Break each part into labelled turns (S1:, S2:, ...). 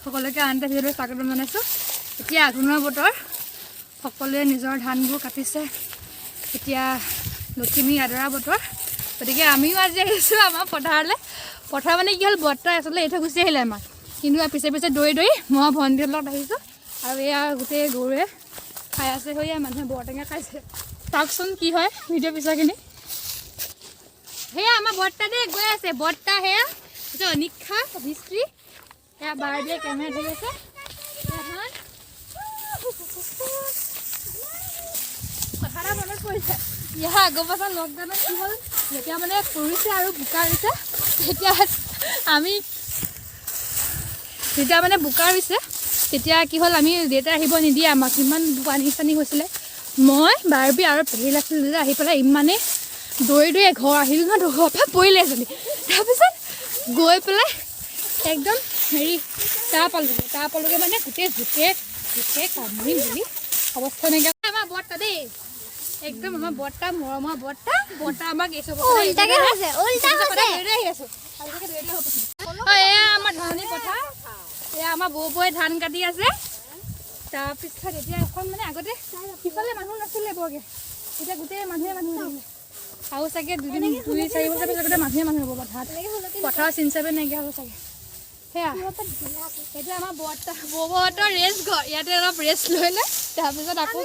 S1: সকলোকে আন এটা ভিডিঅ'লৈ স্বাগতম জনাইছোঁ। এতিয়া আঘোণৰ বতৰ, সকলোৱে নিজৰ ধানবোৰ কাটিছে। এতিয়া লখিমী আদৰা বতৰ, গতিকে আমিও আজি আহিছোঁ আমাৰ পথাৰলৈ। পথাৰ মানে কি হ'ল, বৰ্তা আচলতে এই থৈ গুচি আহিলে আমাক, কিন্তু পিছে পিছে দৌৰি দৌৰি মই ভণ্টিৰ লগত আহিছোঁ। আৰু এয়া গোটেই গৰুৱে খাই আছে। সেয়া মানুহে বৰটেঙা খাইছে। চাওকচোন কি হয় ভিডিঅ' পিছৰখিনি। সেয়া আমাৰ বৰ্তা দেই, গৈ আছে বৰ্তা। সেয়া পিছত অনিক্ষা, অভিশ্ৰী, সেয়া বাৰ্বিয়ে কেমেৰা ধৰি আছে। সেয়া ধান। কথা এটা মনত পৰিছে, ইয়াৰ আগৰ বছৰ লকডাউনত কি হ'ল, যেতিয়া মানে কৰিছে আৰু বোকা ৰুইছে, তেতিয়া আমি যেতিয়া মানে বোকা ৰুইছে তেতিয়া কি হ'ল, আমি দেউতাই আহিব নিদিয়ে আমাক, ইমান পানী চানী হৈছিলে। মই, বাৰ্বি আৰু পেহী লাচিল যে আহি পেলাই ইমানেই দৌৰি দৌৰি ঘৰ আহিলোঁ নহয়, ঘৰৰ পৰা পৰিলে এজনী। তাৰপিছত গৈ পেলাই একদম হেৰি তাৰ পালোগৈ, তাৰ পালোগৈ মানে গোটেই জোকে জোকে কামুৰি মেলি অৱস্থা নাইকিয়া। আমাৰ বৰ্তা দেই, একদম আমাৰ বৰ্তা, মৰমৰ বৰ্তা। বৰ্তা আমাক এই চব
S2: উল্টাকে হৈছে, উল্টা হৈছে।
S1: আহি আছো। অ, এয়া আমাৰ ধাননি পথাৰ। এয়া আমাৰ বৌ বৌয়ে ধান কাটি আছে। তাৰপিছত এতিয়া এখন মানে আগতে সিফালে মানুহ নাছিলে বৰকে, এতিয়া গোটেই মানুহে মানুহ হৈ থাকিলে। আৰু চাগে দুদিন 2-4 বছৰ পিছত গোটেই মানুহে মানুহ হ'ব পথাৰত। পথাৰৰ চিন চাপে নাইকিয়া হ'ব চাগে। সেয়া এতিয়া আমাৰ বৰ্তা বৌহঁতৰ ৰেষ্ট ঘৰ, ইয়াতে অলপ ৰেষ্ট লৈ লয়, তাৰপিছত আকৌ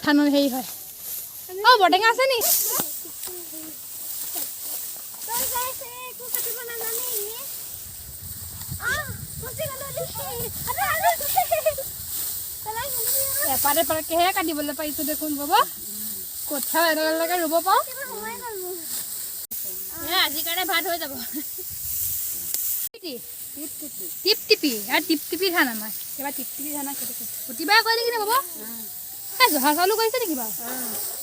S1: ধানৰ হেৰি হয়। অ, বৰটেঙা আছে নি?
S2: তই যাইছে, একো কাটিব নাজানে এনে। আহ, ফচি গ'লো দেই। আৰু, আৰু। পেলাই নিদিবি আকৌ।
S1: এপাত এপাতকেহে কাটিবলৈ পাৰিছোঁ দেখোন বাবা, কঠীয়া এডাললৈকে ৰুব পাৰোঁ।
S2: কিবা সোমাই গ'ল মোৰ।
S1: এ আজিৰ কাৰণে ভাত হৈ যাব। টিপ টিপি আৰু টিপ টিপি ধান, আমাৰ এইবাৰ টিপ টিপি ধানৰ খেতি কৰিছে। প্ৰতিবাৰে কৰে নেকি বাবা? এই জহা চাউলো কৰিছে নেকি বাৰু?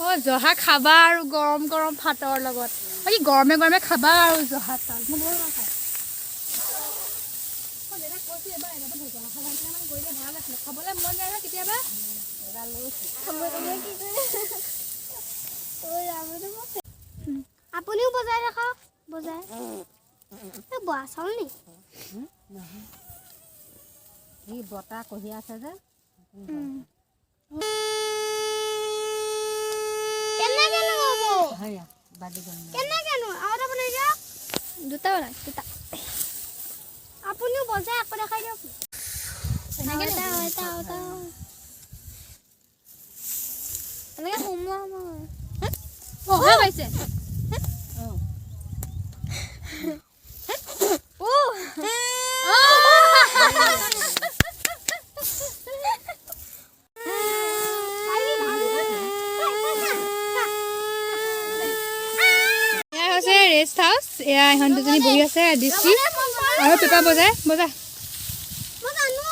S1: অঁ, জহা খাবা আৰু গৰম গৰম ভাতৰ লগত, বাকী গৰমে গৰমে খাবা আৰু জহা চাউল। মই বৰ ভাল খাওঁ। মই দেউতাক কৈছোঁ, এবাৰ এনেকুৱা জহা খাব কেইটামান কৰিলে ভাল আছিলে। খাবলৈ মন যায় নহয় কেতিয়াবা।
S2: সময় সময় কি কৰে? ঐ, আমিতো আপুনিও বজাই ৰাখক, বজাই। এই বৰা চাউল নি?
S3: এই বতাহ কঢ়িয়াই আছে যে।
S2: কেনেকেনো হ'ব?
S3: সেয়া বাজি গ'ল।
S2: কেনেকেনো? আৰু এটা বনাই দিয়ক। দুটা বনাই, দুটা। আপুনিও বজাই আকৌ দেখাই দিয়ক।
S1: এনেকে।
S2: আৰু এটা, আৰু এটা, আৰু এটা। এনেকে সোমোৱা সোমোৱা।
S1: অঁ, হয় পাইছে।
S3: অঁ।
S2: অ'।
S1: এয়া হৈছে ৰেষ্ট হাউচ। এয়া ইহঁত দুজনী বহি আছে, দৃষ্টি আৰু পেপা। বজাই বজা।
S2: মই জানো।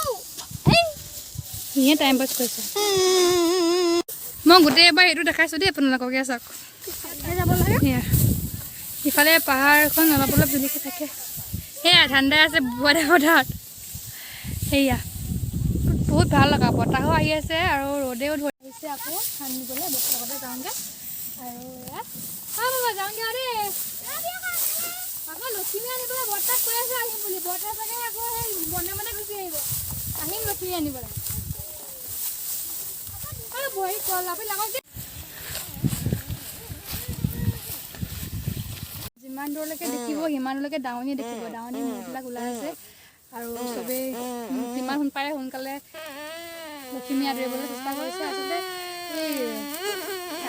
S1: সিয়ে টাইম পাছ কৰিছে। মই গোটেই এবাৰ এইটো দেখাইছোঁ দেই আপোনালোকক। এয়া চাওক।
S2: যাব লাগে।
S1: এয়া ইফালে পাহাৰখন অলপ অলপ জিলিকি থাকে। সেয়া ঠাণ্ডাই আছে পথাৰত। সেয়া বহুত ভাল লগা বতাহো আহি আছে আৰু ৰ'দেও ধৰি আহিছে। আকৌ ধান দিবলৈ বতৰ লগতে যাওঁগৈ। আৰু এয়া অ বাবা, যাওঁগৈ আৰু দেই। আকৌ লখিমী আনিবলৈ বৰ্তাক কৈ আছোঁ আহিম বুলি। বৰ্তা চাগে আকৌ সেই মনে মনে গুচি আহিব। আহিম লখিমী আনিবলৈ। আৰু ভৰি কল আপুনি লাগক দেই। যিমান দূৰলৈকে দেখিব সিমান দূৰলৈকে দাৱনী দেখিব, দাৱনী মূৰবিলাক ওলাই আছে। আৰু চবেই যিমান পাৰে সোনকালে লখিমী আদৰিবলৈ চেষ্টা কৰিছে। আচলতে এই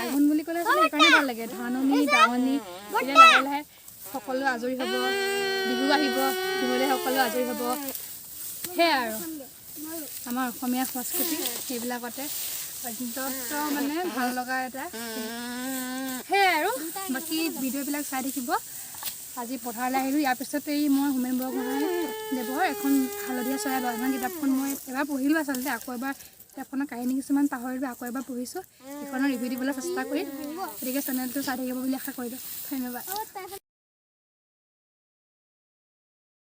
S1: আঘোণ বুলি ক'লে আচলতে সেইকাৰণে ভাল লাগে, ধাননি দাৱনী। এতিয়া লাহে লাহে সকলো আজৰি হ'ব, বিহু আহিব, বিহুলৈ সকলো আজৰি হ'ব। সেয়াই আৰু আমাৰ অসমীয়া সংস্কৃতি সেইবিলাকতে অত্যন্ত মানে ভাল লগা এটা। সেয়াই আৰু বাকী ভিডিঅ'বিলাক চাই থাকিব। আজি পথাৰলৈ আহিলোঁ। ইয়াৰ পিছত এই মই হোমেন বৰগোহাঁই দেৱৰ এখন হালধীয়া চৰাই বাগান কিতাপখন মই এবাৰ পঢ়িলোঁ। আচলতে আকৌ এবাৰ কিতাপখনৰ কাহিনী কিছুমান পাহৰিলোঁ, আকৌ এবাৰ পঢ়িছোঁ। সেইখনৰ ৰিভিউ দিবলৈ চেষ্টা কৰিম। গতিকে চেনেলটো চাই থাকিব বুলি আশা কৰিলোঁ। ধন্যবাদ।
S2: অ, তাই